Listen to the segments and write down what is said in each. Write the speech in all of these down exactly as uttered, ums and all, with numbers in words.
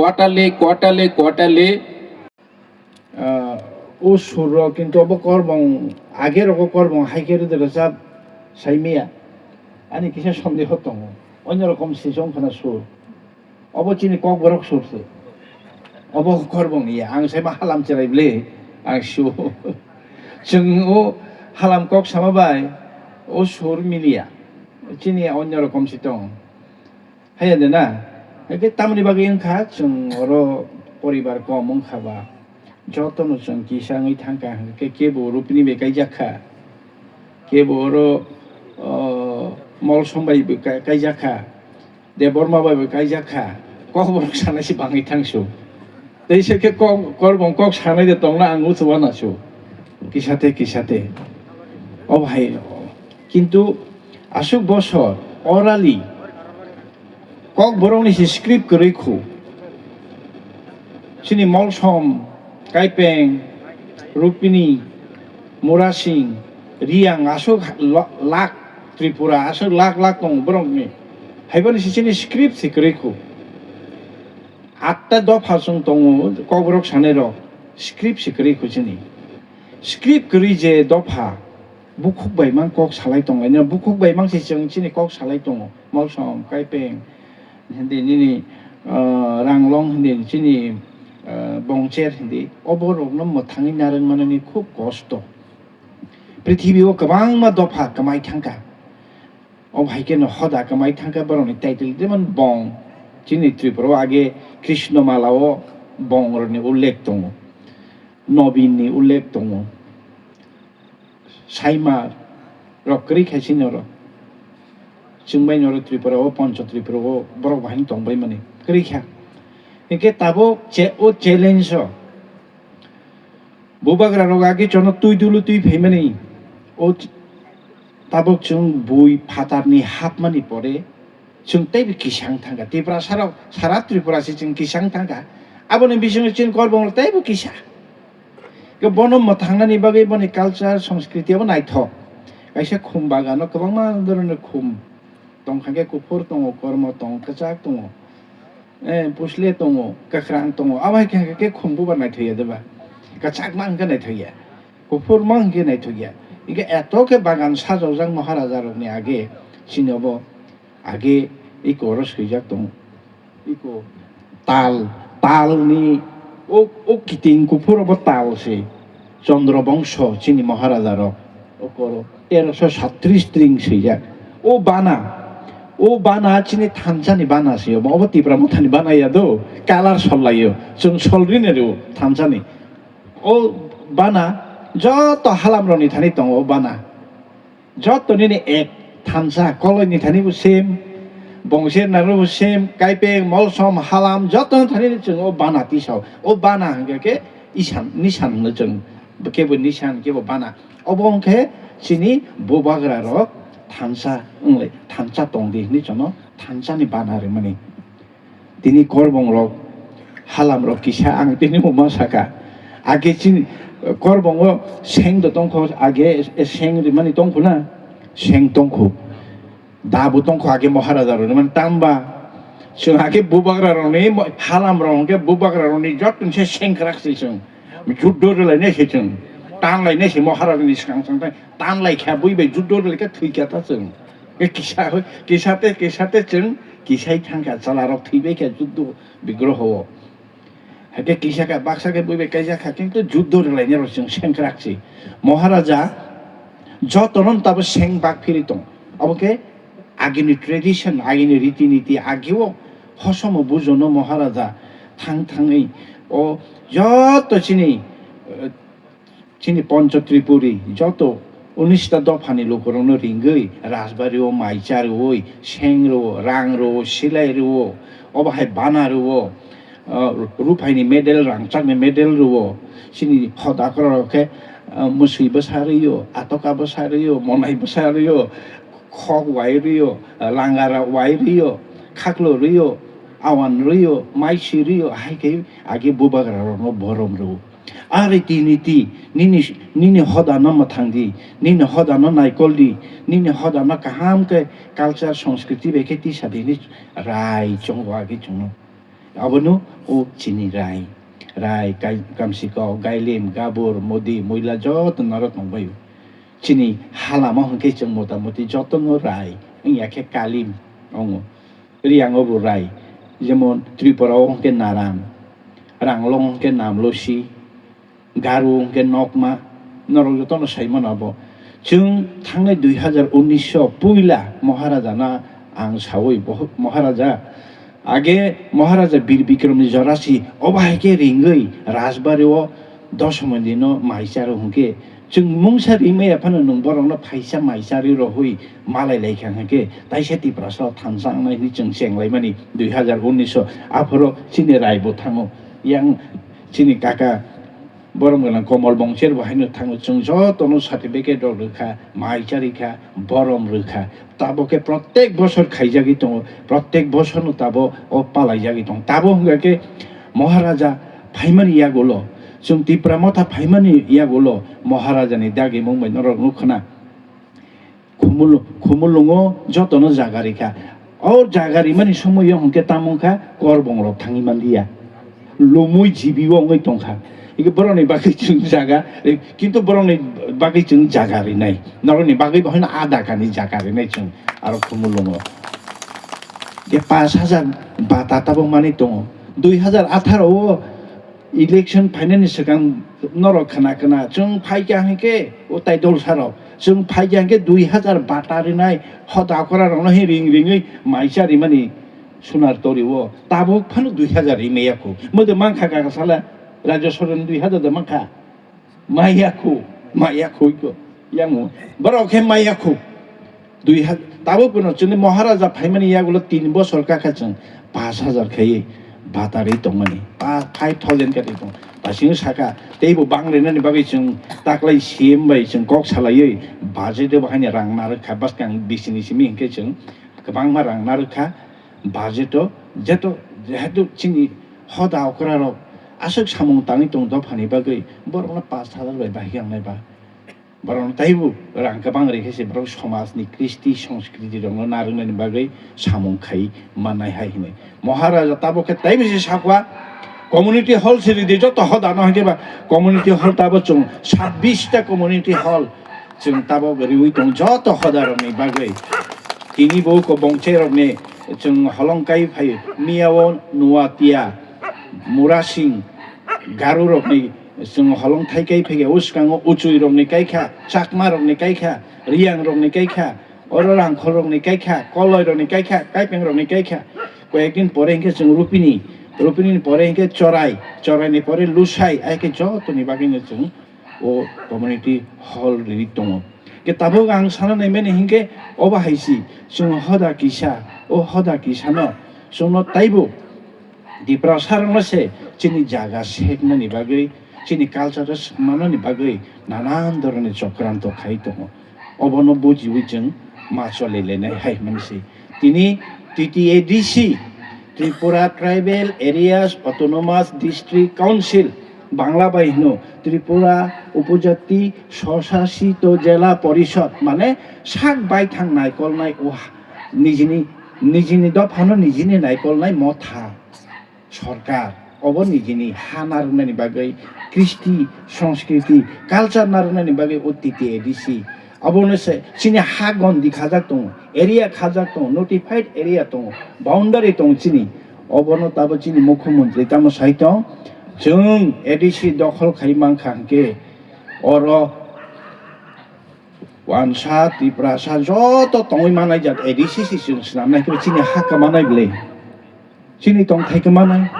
Quarterly, quarterly, quarterly. Ah, o sur rok kintu obo korbong, age rogo korbong hai khe rwdwk rwchap sai maya. Ani kisa sondeho tongo. Onyo rokom se chong khna sur. Obo chini kokborok sur se. Obo korbong ya. Ang sai ma halam cherai ble. Ang su. Chwng o halam kok sama bai o sur miliya. Chini onyo rokom se tong. Haiya de na? Hake tamoni bagwi wngkha, chwng oro poribar kom wngkha ba, jotono chwng kisa wngwi thangkha, hwnkhe kebo Rupini bai kaijak kha, kebo oro, o, Molsom bai bo kai-, kaijak kha, Debbarma bai bo kaijak kha, kokborok sanai se bangwi thangsu. Tei se khe kok, korbong kok sanai de tongna ang uchuana su, kisa te, kisa te. O bhai, kintu aswk bosor orally Kokborokni se script kwrwi khu. Chini Molsom, Kaipeng, Rupini, Murasing, Riang aswk la-, lakh, Tripura aswk lakh lakh tongo borokni. Haibani se chini script se kwrwi khu. Atta dopha chwng tongo, kokborok sanairok script se kwrwi khu chini. Script kwrwi je dopha, bukhuk bai mang kok salai tongo, bukhuk bai mang se chwng chini kok salai tongo. Molsom, Kaipeng, hindi nini, ah, Ranglong hindi chini, ah, Bongcher hindi, obo rokno mwthangwi narwk manani khub kosto. Prithibi o kwbangma dopha kwmai thangkha. O hai kheno hoda kwmai thangkha borokni title, jemon Bong, chini Tripura o age Krishna Mala o Bong rokni ullekh tongo, Nobin ni ullekh tongo. Saima rok kwrwi kha chini oro. Chwng bai noro Tripura o, Poncho Tripura o borok bahai tong bai mani kwrwi kha. Hinkhe tabuk che-, o challenge o bubagra rok age chono twi dulu twi phaimani. O ch-, tabuk chwng bui phatarni hapmani pore chwng teibo kisa wng thangkha. Tiprasa rok sara Tripura se chwng kisa wng thangkha. Aboni bisingo chini korbong rok teibo kisa. Ke bono mwthangnani bagwi boni culture, sanskriti abo naithok. Kaisa khum bagano kwbangma dhoroner khum tongkha, khe kuphur tongo, kormo tongo, kwchak tongo, eh, pusle tongo, kwkhwrang tongo. Abo hai khe, khe khum bubar naithokya deba? Kwchakma hwnkhe naithokya, kuphurma hwnkhe naithokya. Hwnkhe eto khe bagan sajokjak Maharaja rokni age chini obo age iko oro swijak tongo. Iko tal, talni o, o kiting kuphur obo tal se. Chandra Bongso chini Maharaja rok. Okoro teroso sattris tring swijak. O bana, o bana chini thansa ni bana se obo. Obo Tipra Motha ni bana ya do. Kalar sol laio. Chwng sol rini rw thansa ni. O bana joto halam rok ni thani tongo o bana. Joto nini ek thansa, Koloi ni thani bo same, Bongser naro bo same, Kaipeng, Molsom, Halam, joto ni thani chwng o bana tisao. O bana hwnkhe khe isan, nisan hwno chwng, kebo nisan, kebo bana. Obo hwnkhe chini bubagra rok thansa wnglai, thansa tong di hwnwi chwngno thansa ni bana rwmani. Tini korbong rok, halam rok kisa ang tini bo ma saka. Age chini korbongo seng do tongkho, age seng rimani tongkho na, seng tongkho. Da bo tongkho age Maharaja rok rimani tamba. Chwng age bubagra rokni mo-, halam rok hwnkhe bubagra rokni jotoni se sengkrak se chwng. Juddo rwlainai se chwng. Tanlainai se Maharaja ni swkang swkang tanlai kha bui bai juddo rwlai khe thwi kha ta chwng. Kisa, kisa te, kisa te chwng kisai thang kha, chwla rok thwi bai kha juddo bigroho o. Hakhe kisa kha, baksa khe bui bai kaijak kha, kintu juddo rwlainai rok chwng sengkrak se. Maharaja jotono tabo seng bak phiri tong. Abo khe agini tradition, agini riti niti, agio hosomo bujono Maharaja thang thangwi o joto chini, eh, chini Poncho Tripuri joto unis ta dophani lukurokno ringwi rajbari o maicha rwui, seng rwo, rang rwo, silai rwo, obo hai bana rwo, ah, ruphaini medal, rangchakni medal rwo, chini hoda korok khe, ah, mwswi bwsa rwo, atoka bwsa rwo, monai bwsa rwo, khok wai rwo, langara wai rwo, khaklo rwo, awan rwo, maisi rwo, hai khe age bubagra rokno borom rwo. A riti niti, nini, nini hodano mwthang di, nini hodano naikol di, nini hodano kaham khe culture, sanskriti bai khe tisa di hwnwi rai chongo age chwngno. Abono o chini rai, rai, kai-, kamsikok, gailim, gabur, mudi, muila joto norok tongbaio. Chini halama hwnkhe chwng motamoti jotono rai, wngya khe kalim wngo. Riyango bo rai, jemon Tripura o hwnkhe naram, Ranglong hwnkhe namlosi, Garo hwnkhe nokma, norok jotono sai mano abo. Chwng thangnai dui hazar unnish o puila Maharajano ang saui, boh-, Maharaja, age Maharaja Bir Bikramni jorasi, obo hai khe ringwi Rajbari o Dosomoi dino mai charo hwnkhe, chwng mungsa rimaya phano nwng borokno phaisa mai charwi rohwi malai lai kha hwnkhe, taisa Tiprasa o thansa wngnai hwnwi chwng chenglaimani dui hazar unnish o, aphuru chini rai bo thango. Yang chini kaka borom gwnang Komol Bongcher bo haino thango, chwng jotono certificate rok rwkha, mai charikha, borom rwkha. Tabok khe protek bosor khaijagwi tongo, protek bosorno tabok o palaijagwi tongo. Tabok hwnkha khe Maharaja phaimani yagulo, chwng Tipra Motha phaimani yagulo Maharajani dagimung bai norok nukha na. Khumul-, Khumulwngo jotono jaga rikha. O jaga rimani somoio hwnkhe tamo wngkha, korbongrok thangwi manliya. Lumui jibi o wngwi tongkha. Ike borokni bagwi chwng jaga ri-, kintu borokni bagwi chwng jaga rinai. Norokni bagwi bo haino adakani jaga rinai chwng aro Khumulwngo. Ke pash hajar bata tabok manwi tongo. Dui hazar atharo o election phainani swkang norok khna khna chwng phaikha hwnkhe o tai dolsarok chwng phaikha hwnkhe dui hazar bata rinai hoda okra rokno he ring ringwi mai cha rimani sunar tori o tabuk phano dui hazar rimaya khu. Modo mankha kaka sala Rajya Sorkar dui hazar da mankha. Maya khu, maya khu iko. Yang borok khe maya khu. Dui ha-, tabuk phano chwngni Maharaja phaimani yagulo tin bosor kakha chwng pash hajar khaiwi bata ri tongmani. Pa-, five thousand kati tong. Basing saka teibo bang rinani bagwi chwng taklai C M bai chwng kok salaiwi budget o bahaini rang narwkha bwskang bisini simi hinkhe chwng kwbangma rang narwkha budget o jeto jehetu chini hoda okra rok aswk samung tangwi tong dophani bagwi borokno pash hajar bai bahai wngnai ba. Borokno taibo rang kwbang rikhe se borok somajni kristi, sanskriti rokno narwknani bagwi samung khai mannai hai hwnwi. Maharaja tabok khe taibo se sakwa, community hall se ridi joto hodano hwnkhe ba community hall tabo chwng sabbish ta community hall chwng tabok riwi tong joto hodarokni bagwi. Tini bo ko bongcherokni chwng holong kai phai miyao Nuatia, Murasing, Garurokni chwng holong thai kai phege, uskango Uchuirokni kai kha, Chakmarokni kai kha, Riyangrokni kai kha, oro Rangkholrokni kai kha, Koloirokni kai kha, Kaipengrokni kai kha. Koyekdin pore hinkhe chwng Rupini, Rupinini pore hinkhe Chorai, Choraini pore Lusai, ai khe jotoni bagwino chwng o community hall riwi tongo. Ke tabuk ang sana naimani hinkhe obo hai si, chwng hoda kisa, o hoda kisano chwngno taibo Tiprasarokno se chini jaga seknani bagwi, chini culture-o swkmanani bagwi nanan dhoronni chokranto khai tongo. Obono bujiwi chwng ma choli lenai hai hwnwi se. Tini T T A D C, Tripura Tribal Areas Autonomous District Council, Bangla bai hino Tripura Upojati Swsasito Jela Porishod, mane sak baithang naikolnai o ha-, nijini, nijini dophano nijini naikolnai motha. Sorkar obo nijini ha narwknani bagwi, kristi, sanskriti, culture narwknani bagwi o T T A D C. Abono se chini ha gondi khajak tongo, area khajak tongo, notified area tongo, boundary tongo chini. Obono tabo chini mukhyamantri tamo sai tong, chwng A D C dokhol khai mankha hwnkhe oro Wansa, Tiprasa joto tongwi manai jat A D C si chwng swnamnai khe chini ha kwmanai bwle. Chini tongthai kwmanai.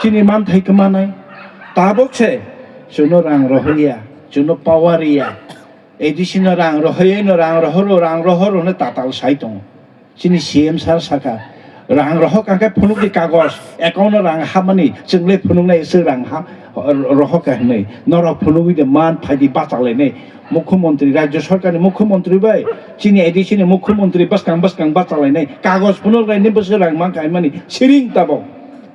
Chini manthai kwmanai. Tabuk se chwngno rang rohorya, chwngno power ya. A D C no rang rohoyeno rang rohoro, rang rohoro hwnwi tatal sai tongo. Chini C M sir saka, rang rohor kha khe phunukni kagoj, account-o rang hapmani, chwngle phunuknai se rang ha-, rohor kha hwnwi. Norok phunugwi de man phaidi bachalainai. Mukhyamantri, Rajya Sarkarni Mukhyamantri bai, chini A D C ni Mukhyamantri bwskang bwskang bachalainai. Kagoj phunuknaini bwswk rang man kha hwnmani siring tabok.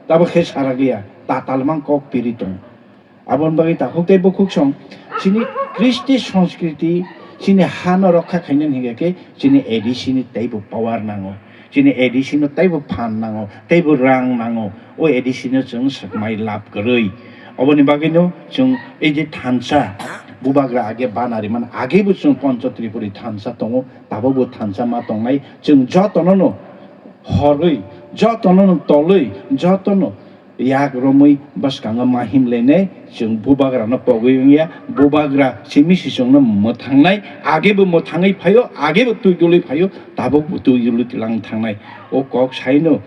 Tabok khe sarakliya, tatal man kok piri tong. Aboni bagwi takhuk tei bukhuk song chini kristi sanskriti chini hano rokha khainani hingkha khe chini A D C ni teibo power nango. Chini A D C no teibo phan nango, teibo rang nango. O A D C no chwng swkmai lab kwrwi. Oboni bagwino chwng ei je thansa, bubagra age bana rimani, agebo chwng Pancha Tripuri thansa tongo, tabukbo thansa ma tongnai. Chwng jotono no horwi, jotono no tolwi, jotono yak romwi bwskango ma himlainai, chwng bubagrano pogwi wngya, bubagra simi sisongno mwthangnai, agebo mwthangwi phaio, agebo twi dulwi phaio, tabukbo twi dulwi lang thangnai. O kok saino